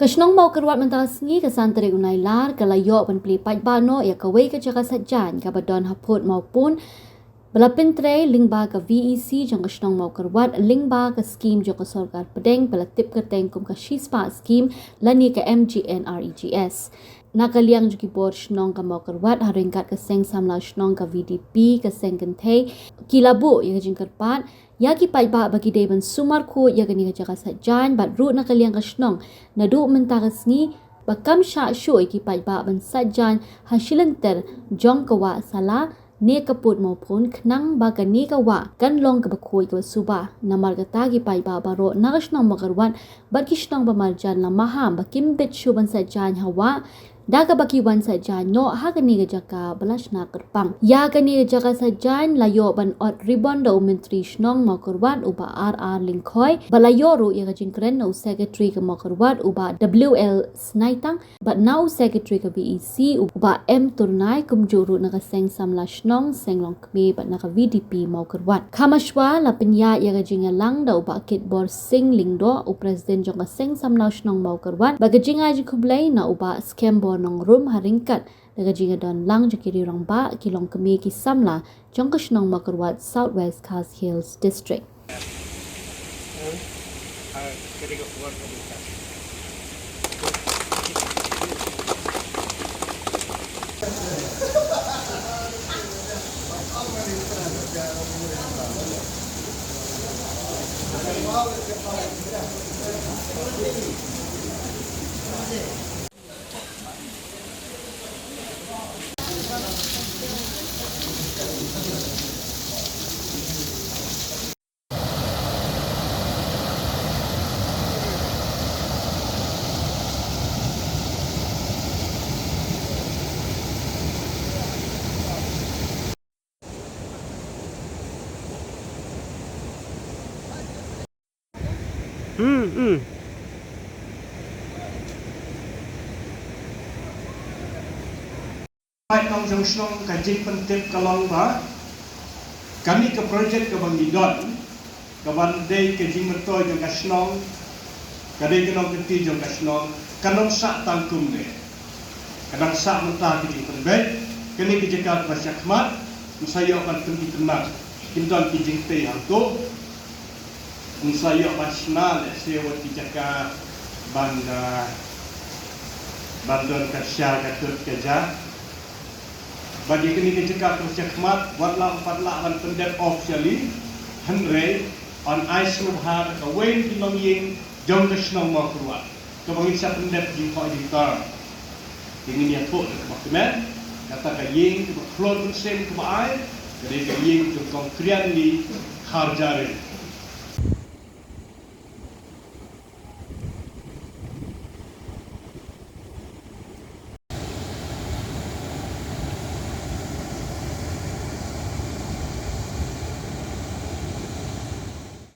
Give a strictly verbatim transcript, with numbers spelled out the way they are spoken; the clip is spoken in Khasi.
Ka shnong Mawkyrwat mynta ka sngi ka san tarik u Nailar ka la ïoh ban plie paidbah noh ïa kawei ka jaka saitjaiñ kaba don ha pud Mawpun ba la pyntrei lyngba ka V E C jong ka shnong Mawkyrwat lyngba ka skim jong ka sorkar pdeng ba la tip kyrteng kum ka Shispah Skim lane ka M G N R E G S. Na ka liang jong ki bor shnong ka Mawkyrwat ha ryngkat ka seng samla shnong ka V D P ka seng kynthei ki la buh ïa ka jingkyrpad ïa ki paidbah ba ki dei ban sumar khuid ïa kane ka jaka saitjaiñ bad ruh na ka liang ka shnong naduh mynta ka sngi ba kam shah shuh ïa ki paidbah ban saitjaiñ ha shilynter jong ka wah sala ne ka pud Mawpun khnang ba kane ka wah kan long kaba khuid kaba suba. Namar kata ki paidbah baroh na ka shnong Mawkyrwat bad ki shnong ba marjan la maham ba kim bit shuh ban saitjaiñ ha wah da kaba ki wan saitjaiñ noh ha kane ka jaka ba la shna kyrpang. Ïa kane ka jaka saitjaiñ la ïoh ban ot ribon da u Myntri Shnong Mawkyrwat u Bah R R Lyngkhoi bad la ïoh ruh ïa ka jingkren na u Secretary ka Mawkyrwat u Bah W L Snaitang bad na u Secretary ka V E C u Bah M Turnai kumjuh ruh na ka seng samla shnong seng longkmie bad na ka V D P Mawkyrwat. Kham mashwa la pynïaid ïa ka jingïalang da u Bah Kitbor Singh Lyngdoh u President jong ka seng samla shnong Mawkyrwat bad ka jingai jingkhublei na u Bah Skembor Nongrum ha ryngkat da ka jingïadon lang jong ki rangbah ki longkmie ki samla jong ka shnong Mawkyrwat South West Khasi Hills District. Hmm, hmm. Paidbah jong shnong, ka jingpyntip ka long ba kane ka project kaba ngi don, kaba dei ka jingmyntoi jong ka shnong, ka dei ka nongkynti jong ka shnong, ka nang sah tang kumne. Ka nang sah mynta ka jingpynbeit, kane ka jaka kaba shakhmat, ngi sa ïoh ban pyni pynman. Kin don ki jingtei hangto, ngi sa ïoh ban shna lehse wat ki jaka ban, ah, ban don ka sha ka tut ka ja. Bad ïa kane ka jaka kaba shakhmat, wat la ym pat lah ban pyndep officially, hynrei yn ai sngewbha da kawei na ki longïing jong ka shnong Mawkyrwat kaba ngin sa pyndep jingthoh jingtar. Te ngin ïathuh da kaba kmen, kata ka ïing kaba khlur mynsiem kaba ai ka dei ka ïing jong Kong Krianli Kharjahrin.